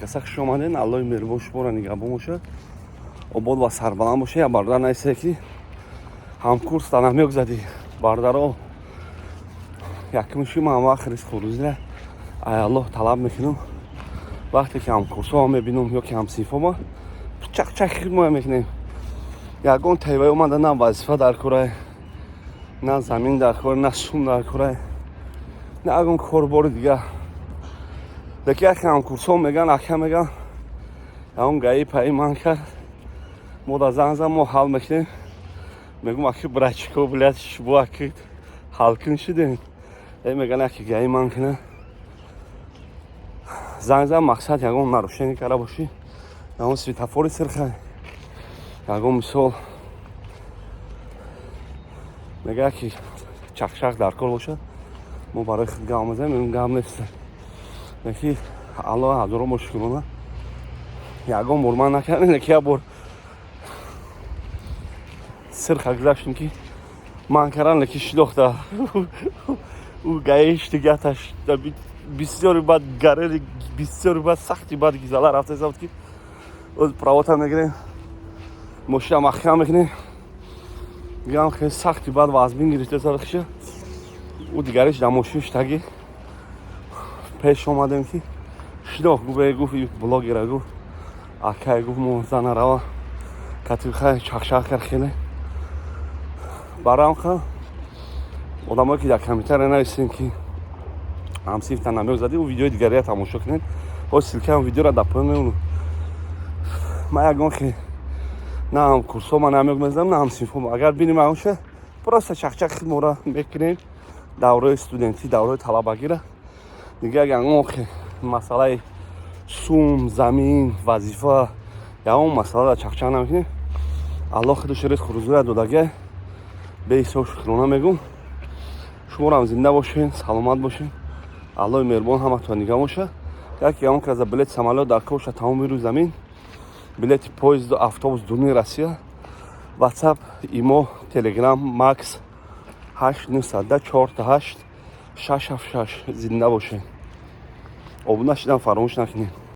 Каса хуш омаден. Аллоҳи меҳрубон шуморо нигаҳбон бошад, обод ва сарбаланд бошад. Я бародар наисе, ки ҳамкурс та намёк задӣ. Бародаро, якумши ман вақт ризқу рӯзира ай Аллоҳ талаб мекунам. Вақте ки ҳамкурсҳоам мебинам ё ки ҳамсинфома, чақчақ хидмоя мекунем. Ягон тайвай омада, на вазифа дар корай, на замин дар кор, на сум дар корай, на ягон корбори дигар. Лекин яке ҳамкурсҳо меган, ака, меган, ягон гаи паи ман кард, мо да занг зан, мо ҳал мекунем. Мегум: «Аки, братчико, блядь, шумо аки ҳалкун шудем». Меган, яке гаи ман кина, занг зан. Мақсад, ягон нарушение карда бошӣ, ягон светофори сирха, ягон мисол мега, ки чақчақ дар кор бошад, мо барои худ гап мезанем. Мегум: «Гап нест». Леки Аллоҳ ҳазоро мо шукрона, ягон бор ман накардем. Леки як бор сирха гузаштем, ки ман кардан, леки шинохта ӯ гаиш дигаташ бисёри бад гарели, бисёри бад сахти бад гизала рафта буд, ки оз правота мегирем, мошина маҳкам мекунем. Дигам хеле сахти бад вазмин гирифта сархиша. Ӯ дигариш дар мошин штаги пеш омадем, ки шинохт. Гуфт, гуфт блогера, гуфт акай, гуфт мо зана рава катихай чақчақ кард хеле. Барам ха одамое, ки дар комментария нависем, ки ҳамсинфта намёк задӣ, ӯ видеои дигария тамошо кунед. Ҳоз ссылкаи видеоро дар поён мемонам. Ман ягон хе на ҳамкурсҳо ман намёк мезанам, на ҳамсинфҳо. Агар бинем ягонша, просто чақчақ хидмора мекунем, давраи студентӣ, давраи талабагира. Дигар ягон хе масъалаи сум, замин, вазифа, ягон масъала чақчақ намекунем. Аллоҳ худаш ризқу рӯзиро додагай, беҳисоб шукрона мегӯм. Шуморо зинда бошед, саломат бошед. Аллоҳи меҳрубон ҳаматон нигаҳ бошад. Яке ягон каза билети самолёт дар коша, тамоми рӯи замин, билети поезду автобус дуни Россия, WhatsApp, Имо, Телеграм, Макс 8 904 8 676. Зинда бошед, обуна шидан фаромӯш накунед.